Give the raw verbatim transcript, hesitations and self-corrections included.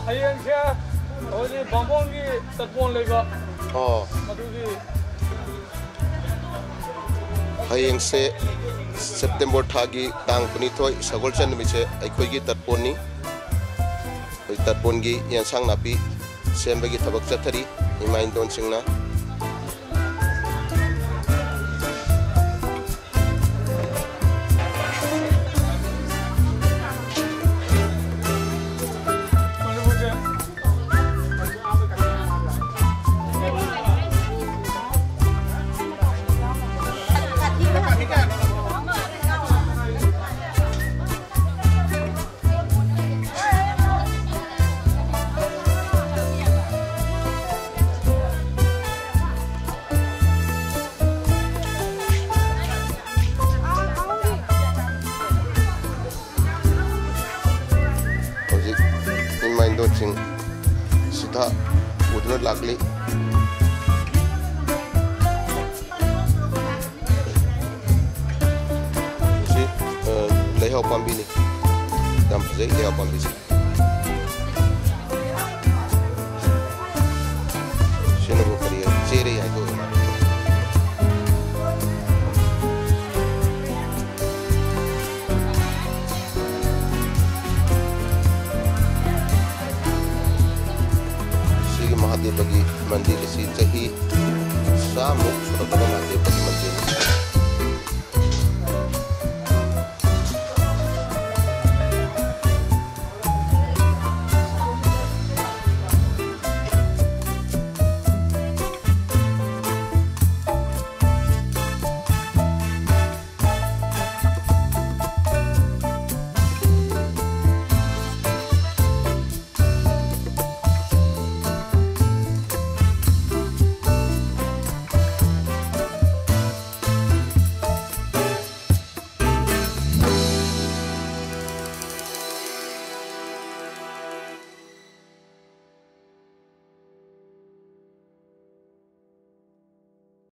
ꯍꯌꯦꯡꯁꯦ ꯍꯧꯖꯤꯛ ꯕꯥꯃꯣꯟꯒꯤ ꯇꯔꯄꯣꯟ ꯂꯩꯕ꯫ ꯑꯣ꯫ ꯃꯗꯨꯒꯤ ꯍꯌꯦꯡꯁꯦ ꯁꯦꯞꯇꯦꯝꯕꯔ ꯊꯥꯒꯤ ꯇꯥꯡ ꯀꯨꯟꯅꯤꯊꯣꯏ, ꯁꯒꯣꯜꯁꯦꯟ ꯅꯨꯃꯤꯠꯁꯦ ꯑꯩꯈꯣꯏꯒꯤ ꯇꯔꯄꯣꯟꯅꯤ꯫ ꯑꯩꯈꯣꯏ ꯇꯔꯄꯣꯟꯒꯤ ꯌꯦꯟꯁꯥꯡ ꯅꯥꯄꯤ ꯁꯦꯝꯕꯒꯤ ꯊꯕꯛ ꯆꯠꯊꯔꯤ ꯏꯃꯥ ꯏꯟꯗꯣꯟꯁꯤꯡꯅ꯫ ꯍꯧꯖꯤꯛ ꯏꯃꯥ ꯏꯟꯗꯣꯟꯁꯤꯡ ꯁꯤꯗ ꯎꯗꯨꯅ ꯂꯥꯛꯂꯤ꯫ ꯁꯤ, ꯑ, ꯂꯩꯍꯥꯎ ꯄꯥꯝꯕꯤꯅꯤ꯫ ꯌꯥꯝ ꯐꯖꯩ ꯂꯩꯍꯥꯎ ꯄꯥꯝꯕꯤꯁꯤ꯫ ꯁꯤꯅꯕꯨ ꯀꯔꯤ ꯆꯦꯔꯩ ꯍꯥꯏꯗꯣꯛꯑꯦ ꯃꯥꯜꯂꯦ꯫ ꯁꯤꯒꯤ ꯃꯍꯥꯗꯦꯕꯒꯤ ꯃꯟꯗꯤꯔ ꯑꯁꯤ ꯆꯍꯤ ꯆꯥꯝꯃꯨꯛ ꯁꯨꯔꯛꯄꯗ ꯃꯍꯥꯗꯦꯕꯒꯤ ꯃꯟꯗꯤꯔ꯫